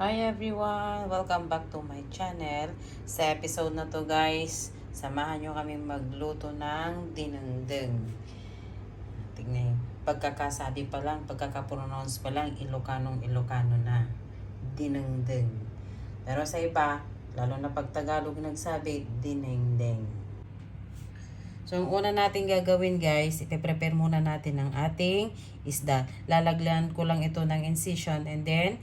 Hi everyone! Welcome back to my channel. Sa episode na to guys, samahan nyo kami magluto ng dinengdeng. Tignan yun. Pagkakasabi pa lang, pagkakapronounce pa lang, Ilocano na. Dinengdeng. Pero sa iba, lalo na pag Tagalog nagsabi, dinengdeng. So, ang una natin gagawin guys, ipe-prepare muna natin ang ating isda. Lalagyan ko lang ito ng incision and then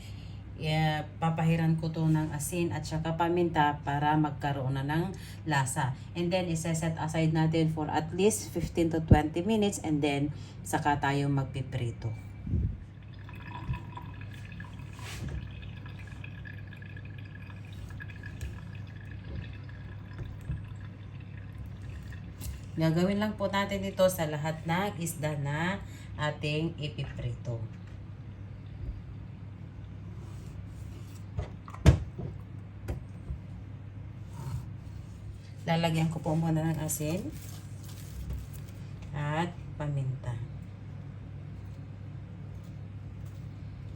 papahiran ko to ng asin at saka paminta para magkaroon na ng lasa. And then, isa-set aside natin for at least 15 to 20 minutes and then, saka tayo magpiprito. Gagawin lang po natin ito sa lahat ng isda na ating ipiprito. Lalagyan ko po muna ng asin at paminta.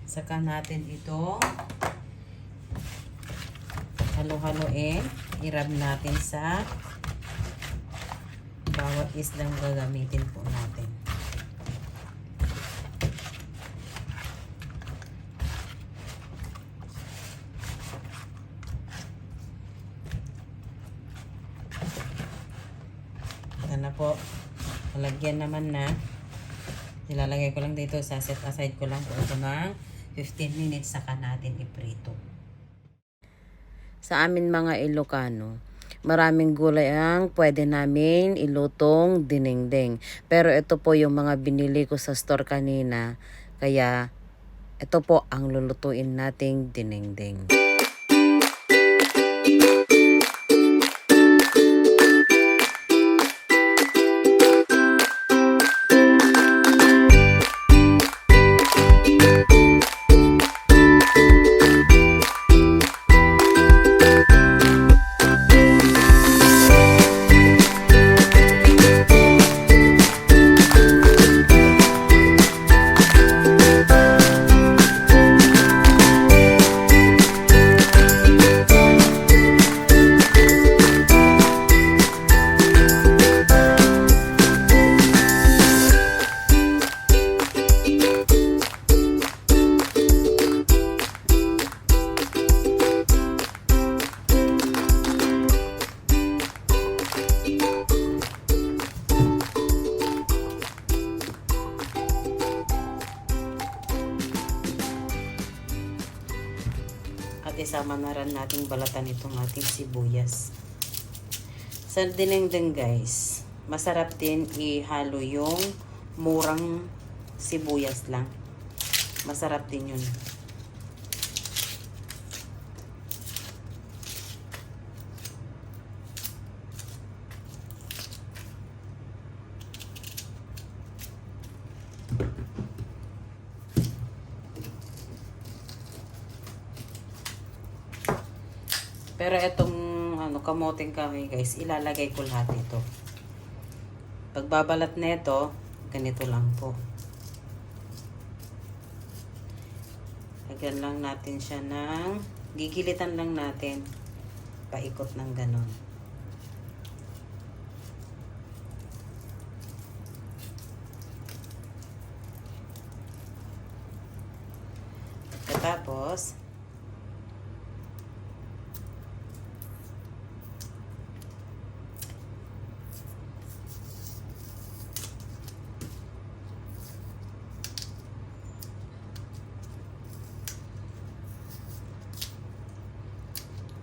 Saka natin ito halo-haloin. I-rub natin sa bawat isdang gagamitin po natin. Na po, malagyan naman na. Nilalagay ko lang dito, sa set aside ko lang po ito ng 15 minutes saka natin iprito. Sa amin mga Ilocano, maraming gulay ang pwede namin ilutong dinengdeng. Pero ito po yung mga binili ko sa store kanina. Kaya ito po ang lulutuin nating dinengdeng. At isama na rin nating balatan itong ating sibuyas. Sa dinengdeng guys, masarap din ihalo yung murang sibuyas lang. Masarap din yun. Pero itong kamoting kahoy guys, ilalagay ko lahat ito. Pagbabalat nito, ganito lang po. Lagyan lang natin siya ng, gigilitan lang natin, paikot ng ganon. Tapos,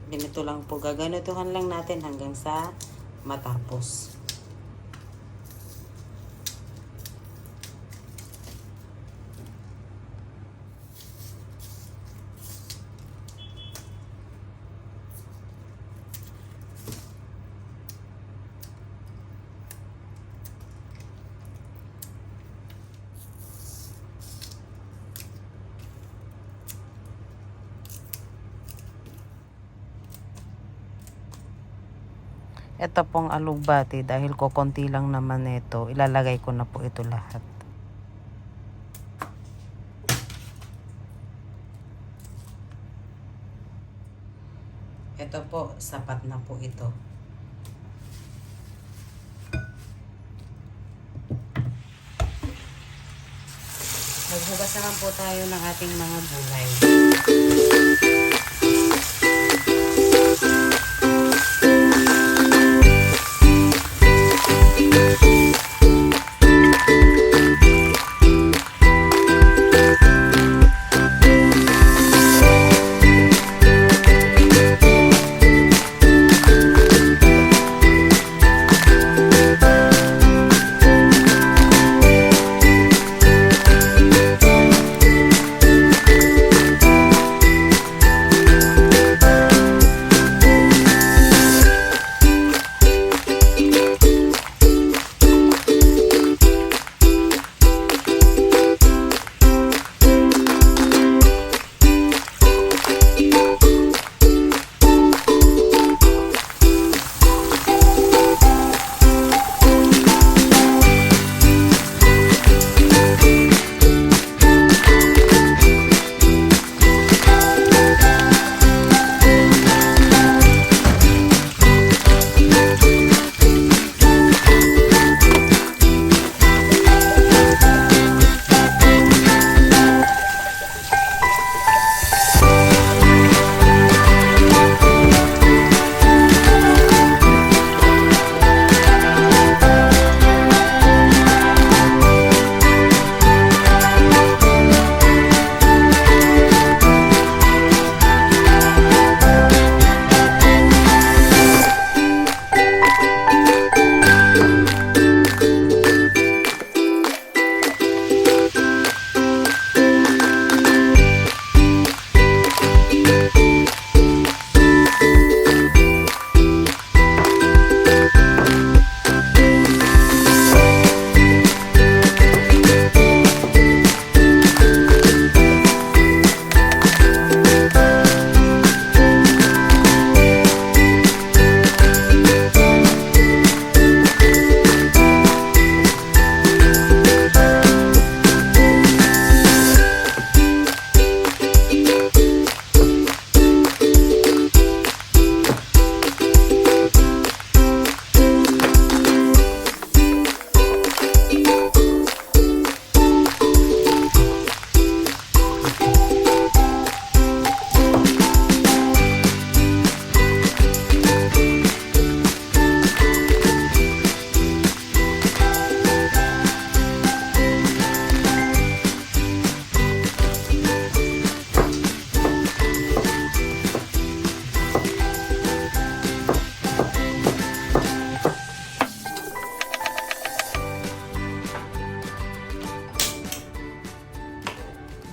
ganito lang po, gaganituhan lang natin hanggang sa matapos. Ito pong alugbati, dahil kokonti lang naman ito, ilalagay ko na po ito lahat. Ito po, sapat na po ito. Maghugas naman po tayo ng ating mga gulay.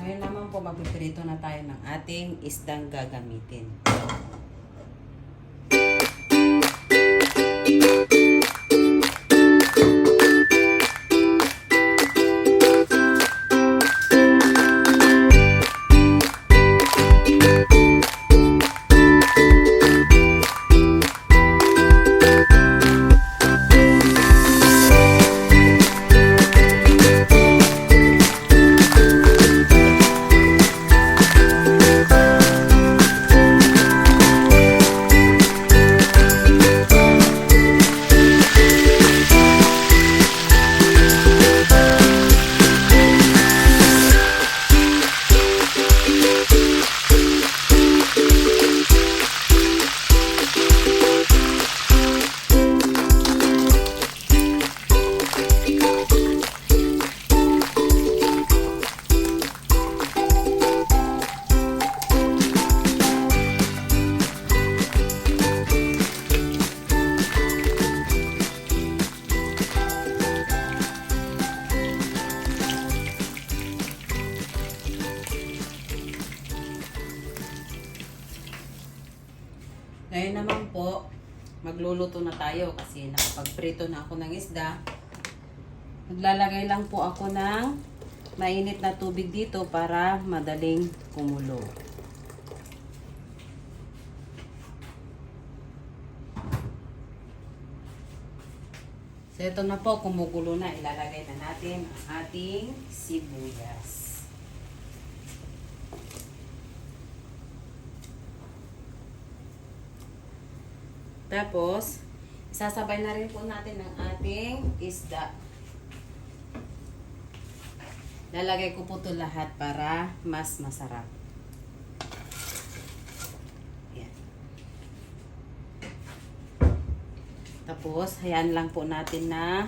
Ngayon naman po, magpiprito na tayo ng ating isdang gagamitin. Ngayon naman po, magluluto na tayo kasi nakapagprito na ako ng isda. Maglalagay lang po ako ng mainit na tubig dito para madaling kumulo. So ito na po, kumukulo na. Ilalagay na natin ang ating sibuyas. Tapos, sasabay na rin po natin ang ating isda. Lalagay ko po ito lahat para mas masarap. Yan. Tapos, hayaan lang po natin na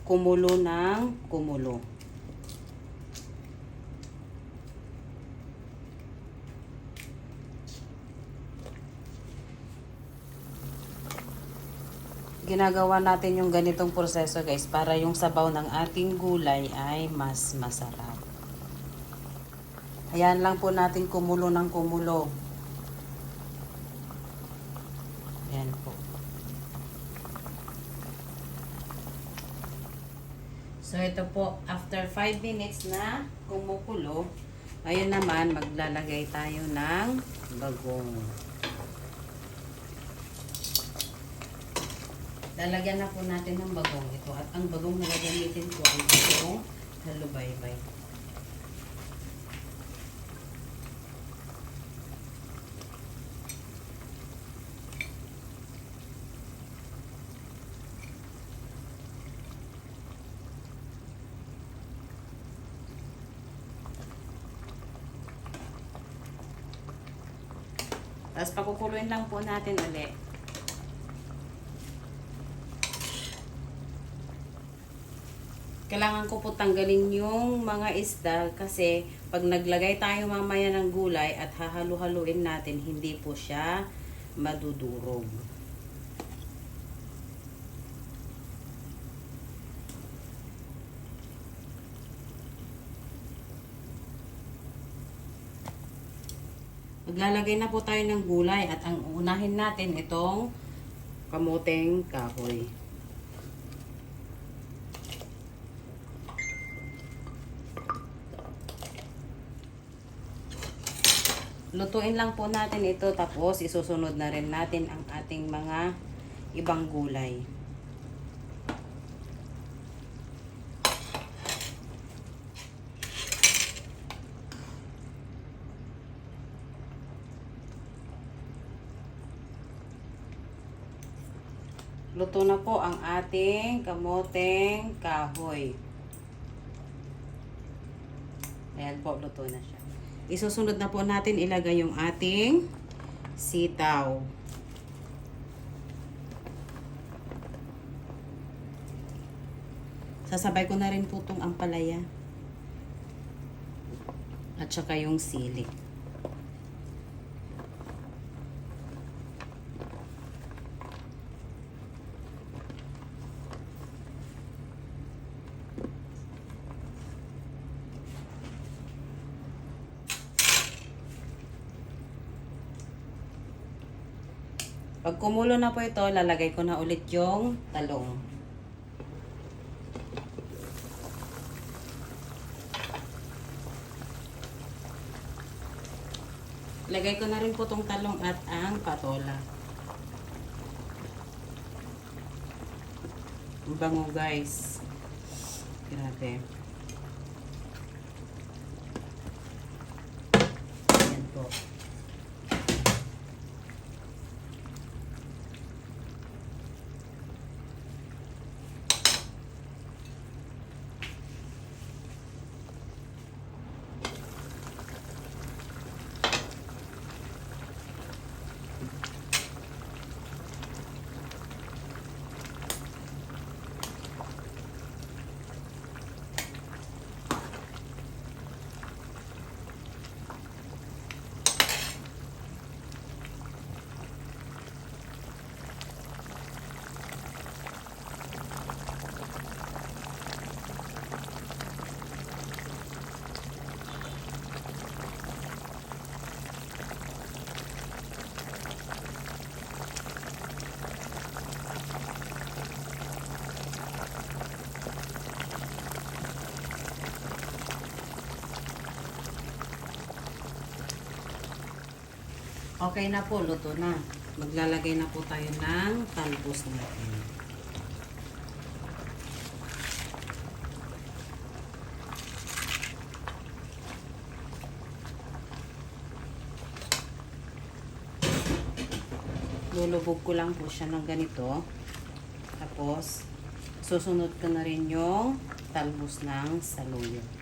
kumulo ng kumulo. Ginagawa natin yung ganitong proseso guys para yung sabaw ng ating gulay ay mas masarap. Ayan lang po natin kumulo ng kumulo. Ayan po. So ito po, after 5 minutes na kumukulo, ayun naman maglalagay tayo ng bagong. Lalagyan na po natin ng bagong ito. At ang bagong na gagamitin ko ay bagong halubaybay. Tapos pakukuluin lang po natin ulit. Kailangan ko po tanggalin yung mga isda kasi pag naglagay tayo mamaya ng gulay at hahalu-haluin natin, hindi po siya madudurog. Maglalagay na po tayo ng gulay at ang unahin natin itong kamoteng kahoy. Lutuin lang po natin ito tapos isusunod na rin natin ang ating mga ibang gulay. Luto na po ang ating kamoteng kahoy. Ayan po, luto na siya. Isusunod na po natin ilagay yung ating sitaw. Sasabay ko na rin po itong ampalaya. At saka yung sili. Pag kumulo na po ito, lalagay ko na ulit yung talong. Lagay ko na rin po itong talong at ang patola. Ang bango guys. Grabe. Ayan po. Okay na po, luto na. Maglalagay na po tayo ng talbos natin. Lulubog ko lang po siya ng ganito. Tapos, susunod ko na rin yung talbos ng saluyot.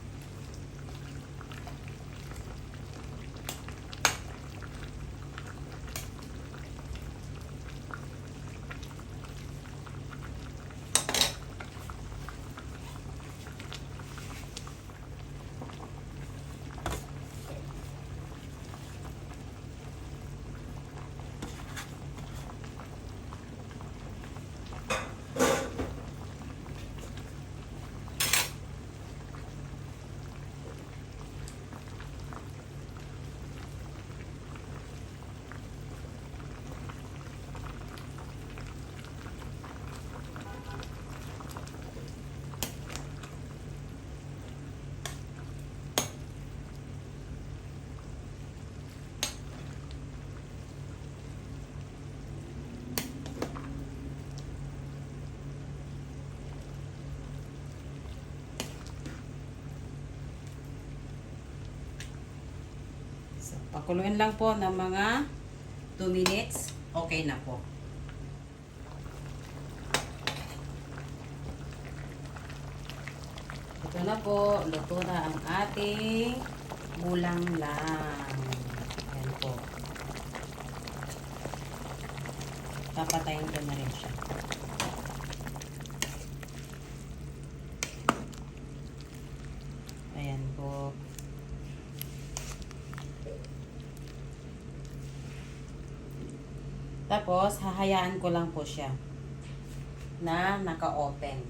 So, pakuluin lang po ng mga 2 minutes. Okay na po. Ito na po. Luto na ang ating bulang lang. Ayan po. Papatayin ko na rin siya. Ayan po. Tapos, hahayaan ko lang po siya na naka-open.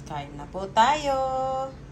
Kain na po tayo!